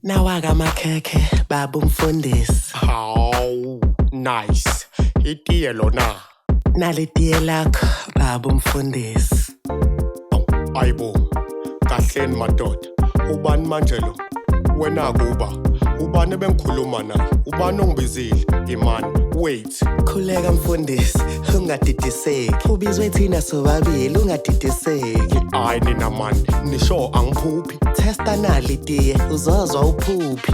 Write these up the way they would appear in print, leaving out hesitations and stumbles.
Nawaka amakhekhe baba umfundisi. Hawu, nice. Itiye lona. Nalitiye lakho baba umfundisi. Ayibo, kahleni madoda. Ubani manje lo? Wena kuba. Ubani ebengikhuluma naye? Ubani ongibizile? Imani, wait. Khuleka mfundisi, ungadidiseki. Ubizwe thina sobabili, ungadidiseki. Hayi nina man, nisho angiphuphi. Testa nalitiye, uzozwa uphuphi.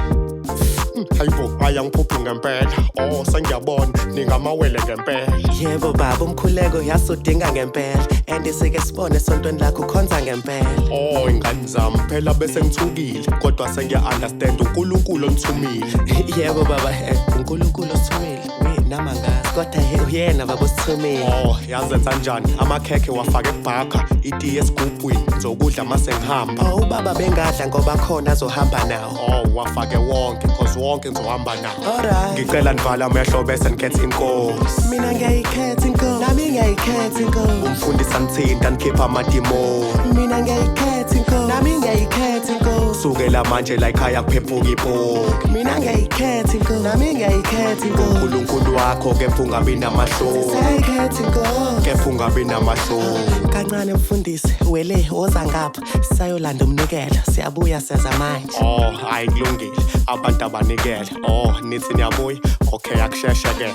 Hayibo, hayi angiphuphi ngempela. Oh, sengiyabona, ningamawele ngempela. Yebo baba, umkhuleko yasudinga ngempela. And sike sibone esontweni lakho ukhonza ngempela. Oh, ingane zami, phela bese ngithukile, kodwa sengiya-understand uNkulunkulu onithumile. Yebo baba, uNkulunkulu osithumile. We nama ngazi kodwa uyena baba osithumile. Oh, yazenza njani? Amakhekhe wafake kubhaka, itiye esigubhwini, ngizokudla mase ngihamba. Oh, ubaba bengadla ngoba khona azohamba nawo. Oh, wafake wonke, cause wonke ngizohamba nawo. Alright. Ngicela nivala amehlo bese nikhetha inkosi. Mina ngiyayikhetha inkosi. Nami ngiyayikhetha inkosi. Umfundisi anithinta nikhipha amadimoni. Mina ngiyayikhetha inkosi. Nami ngiyayikhetha inkosi. Sukela manje la ekhaya kuphephuka ipoki. Mina ngiyayikhetha inkosi. Nami ngiyayikhetha inkosi. uNkulunkulu wakho kepha ungabi namahloni. Siyayikhetha inkosi. Kepha ungabi namahloni. Kancane mfundisi, wele woza ngapha. Sayolanda umnikelo, siyabuya seza manje. Oh, hayi kulungile. Abantu abanikele. Oh, nithi niyabuya? Okay, akusheshe ke.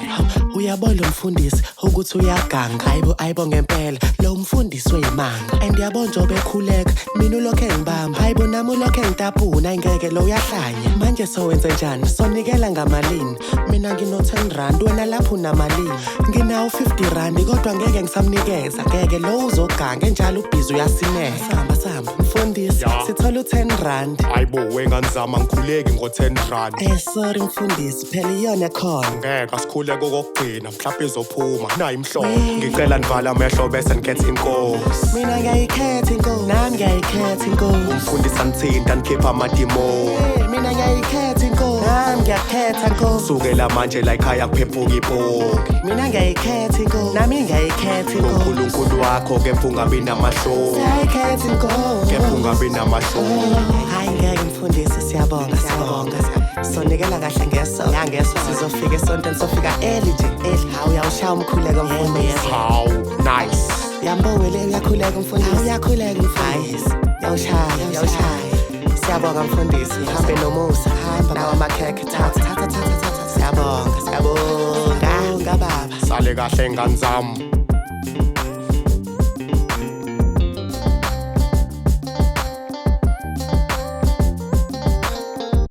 Uyabona lo mfundisi ukuthi uyaganga. Hayibo hayibo ngempela, lo mfundisi weyimanga. And yabo njengoba ekhuleka, mina ulokhu engibamba. Hayibo nami ulokhu engitapuna, ayingeke lo uyahlanya. Manje sowenze njani? Sonikela ngamalini? Mina ngino 10 rand, wena lapho unamalini? Nginawo 50 rand kodwa ngeke ngisamnikeza. Ngeke lo uzoganga enjalo ubhizi uyasineka. Samba samba mfundisi, Ya. sithola u10 rand. Hayibo, wengane zami angikhuleki ngo-10 rand. Sorry mfundisi, phela iyona khona. Ngeke asikhuleke okokugcina, mhlawumbe izophuma. Nayi imhlobo. Ngicela nivala amehlo bese nikhetha inkosi. Mina ngiyayikhetha inkosi. Nami ngiyayikhetha inkosi. Umfundisi anithinta nikhipha amadimoni. Mina ngiyayikhetha inkosi. Nami ngiyakhetha inkosi. Sukela manje la ekhaya kuphephuka ipoki. Mina ngiyayikhetha inkosi. Nami ngiyayikhetha inkosi. uNkulunkulu wakho kepha ungabi namahloni. Siyayikhetha inkosi. Kepha ungabi namahloni. Hayi ngeke mfundisi, siyabonga siyabonga. Sonikela kahle ngeso. Yangeso sizofika esontweni sofika early nje. Early. Hawu uyawushaya umkhuleko mfundisi. Hawu, nice. Yambo wele uyakhuleka mfundisi. Uyakhuleka mfundisi. Uyawushaya, uyawushaya. Siyabonga mfundisi, hambe nomusa. Hamba nawo amakhekhe, thatha thatha thatha thatha. Siyabonga, siyabonga. Baba. Sale kahle ngane zami.